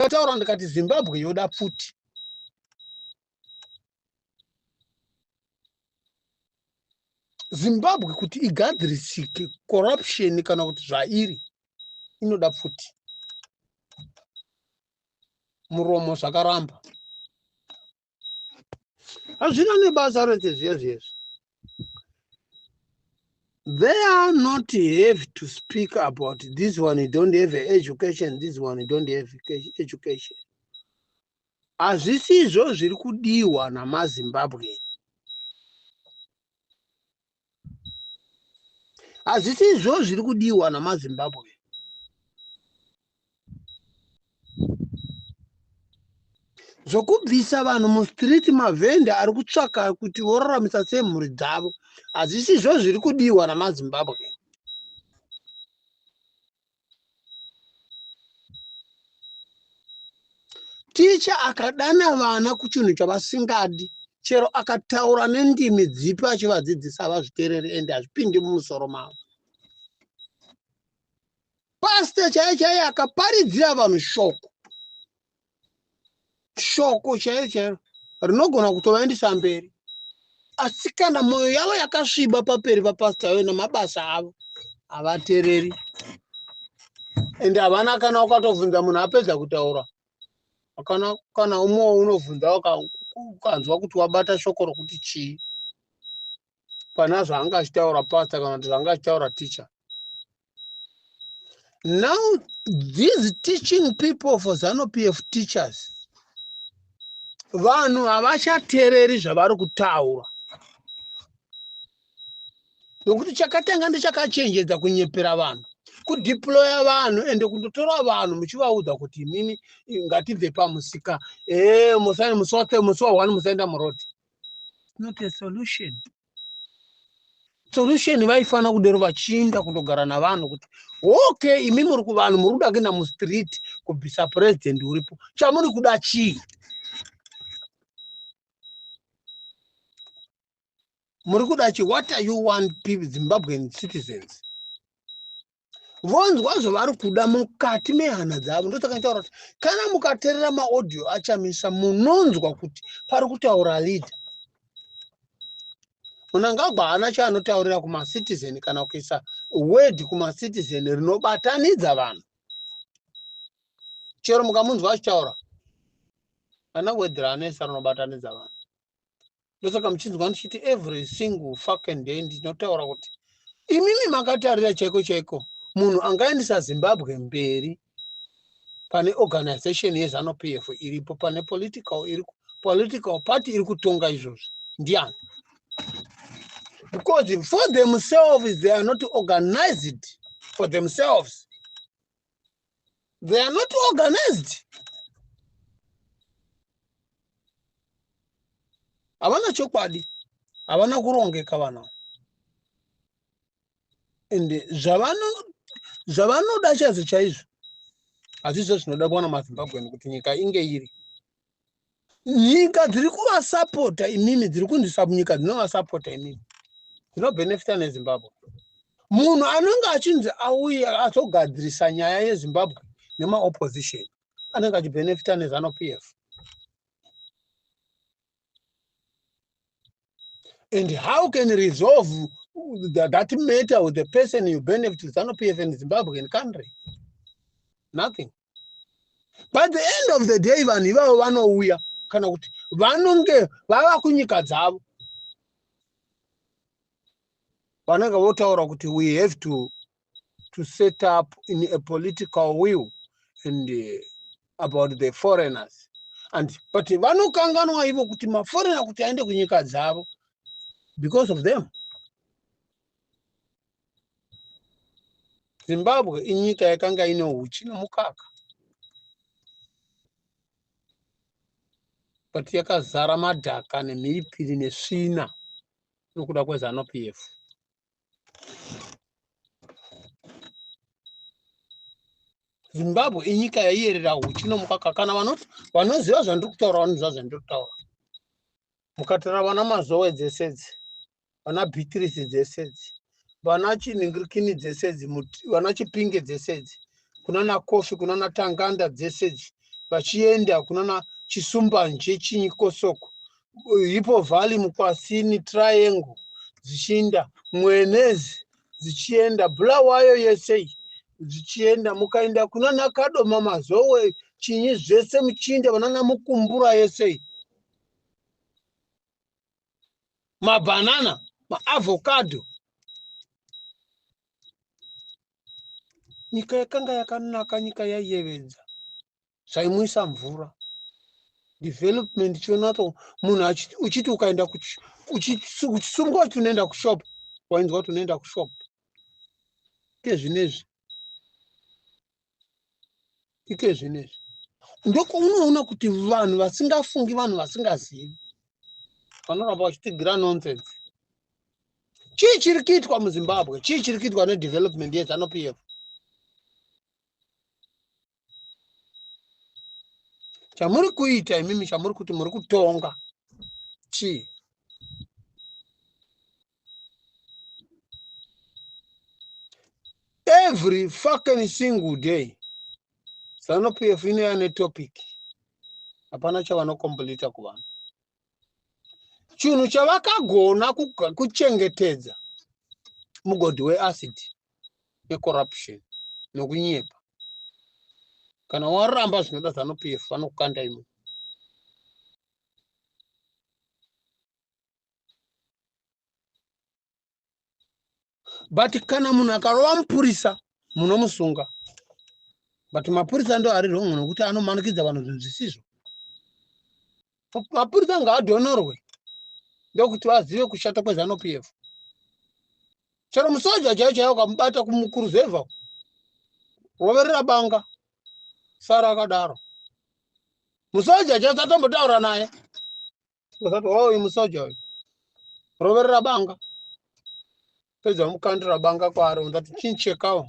Ndakataura ndikati Zimbabwe yoda pfuti. Zimbabwe kuti igadzirisike corruption kana kuti zvairi inoda pfuti. Muromo zvakaramba. Hazvina nebasa rese zviya zviya. They are not have to speak about this one don't have education, this one don't have education. Hazvisizvo zviri kudiwa namaZimbabwe. Hazvisizvo zviri kudiwa namaZimbabwe. Zvokubvisa vanhu mustreet, mavhenda ari kutsvaka kuti voraramisa sei mhuri dzavo, hazvisizvo zviri kudiwa namaZimbabwe. Ticha akadana vana kuchinhu chavasingadi, chero akataura nendimi dzipi achivadzidzisa, havazviteereri ende hazvipindi mumusoro mavo. Pastor chaiye chaiye akaparidzira vanhu shoko, shoko chaiyo chairo rinogona kutovaendesa mberi, asi kana mwoyo yavo yakasviba paperi papastor yo nemabasa avo, havateereri ende havana. Kana ukatovhunza munhu apedza kutaura, kana umwe unovhunza, ukanzwa kuti wabata shoko rokuti chii pana zvaanga achitaura pastor kana kuti zvaanga achitaura teacher. Now these teaching people for ZANU PF teachers, vanhu havachateereri zvavari kutaura, nokuti chakatanga ndechakachenjedza kunyepera vanhu, kudeploya vanhu ende kundotora vanhu muchivaudza kuti imimi ngatibve pamusika, e musi wa1 musaenda muroad. Not a solution. Solution vaifanira kudero vachiinda kundogara navanhu kuti okay, imi muri kuvanhu muri kuda kuenda mustreet kubvisa president uripo, chamuri kuda chii? Muri kuda chii? What are you want people, Zimbabwean citizens? Vonzwa zvavari kuda mukati mehana dzavo. Ndosaka ndichitaura kuti kana mukateerera maaudio aChamisa, munonzwa kuti pari kutaura leader. Mnangagwa haana chaanotaurira kumacitizen kana kuisa word kumacitizen rinobatanidza vanhu. Chero mukamunzwa achitaura, ana word raanoisa rinobatanidza vanhu. Ndosaka muchinzwa ndichiti every single fucking day ndinotaura kuti imimi makatarira chaiko chaiko munhu angaendesa Zimbabwe mberi pane organization yeZANU PF iripo, pane political party iri kutonga izvozvi, ndiani? Because for themselves they are not organized. For themselves they are not organized. Havana chokwadi, havana kurongeka vanhu, ende zvavanoda chaizvo chaizvo hazvizvo zvinoda kuwana maZimbabwean kuti nyika inge iri nyika dziri kuvasapota. Imimi dziri kunzi nyika dzinovasapota, imimi dzinobhenefita neZimbabwe. Munhu anenge achinzi auye azogadzirisa nyaya yeZimbabwe nemaopposition anenge achibhenefita neZANU PF. And how can resolve that matter with the person you benefit with ZANU PF and Zimbabwean country? Nothing. But the end of the day, vanhu ivavo vanouya kana kuti vanonge vava kunyika dzavo, vanenge votaura kuti we have to set up in a political will and about the foreigners and but vanokanganwa ivo kuti maforeigner kuti aende kunyika dzavo because of them. Zimbabwe inyika yakanga ine uchi nomukaka, but yakazara madhaka nemhiripiri nesvina nokuda kweZANU PF. Zimbabwe inyika yaiyerera uchi nomukaka. Kana vanoziva zvandiri kutaura vanoziva zvandiri kutaura. Mukatora vana Mazowe dzesedzi, vana Beatrice dzesedzi, vana chiningirikini dzesedzi, vana Chipinge dzesedzi, kunana Kofi, kunana Tanganda dzesedzi, Vachienda kunana Chisumbanje, Chinyikosoko, Hippo Valley, Mukwasini, Triangle, dzichiinda Mwenezi, dzichienda Bulawayo yese, dzichienda mukaenda kunana Kadoma, Mazowe, chinyi zvese, muchiinda vanana Mukumbura yese, mabhanana, maavocado. Nyika yakanga yakanaka, nyika yaiyevedza, zvaimwisa mvura. Development chionato munhu uchiti ukaenda uchisungwa kuti unoenda kushop, wainzwa kuti unoenda kushop. Ike zvinezvi, ike zvinezvi ndokounoona kuti vanhu vasingafungi, vanhu vasingazivi, vanoramba vachitigira nonsense. Chii chiri kuitwa muZimbabwe? Chii chiri kuitwa nedevelopment yeZANU PF? Chamuri kuita imimi, chamuri kuti muri kutonga chii? Every fucking single day ZANU PF inoya netopic, hapana chavanokomplita kuvanhu. Chinhu chavakagona kuchengetedza mugodhi weacid necorruption nokunyepa. Kana waramba zvinoda ZANU PF, vanokukanda imo. But kana munhu akarova mupurisa, munomusunga. But mapurisa ndo ari wrong nokuti anomanikidza vanhu zvinhu zvisizvo. Mapurisa ngaadhonorwe, ndokuti vazive kushata kweZANU PF. Chero musoja chaiyo chaiyo, ukamubata kumukuruzevha, roverera banga, sara akadaro. Musoja chaiyo satombotaura naye, usati uyu musoja uyu, roverera banga. Pedza mukandira banga kwaari, undati chinchekawo.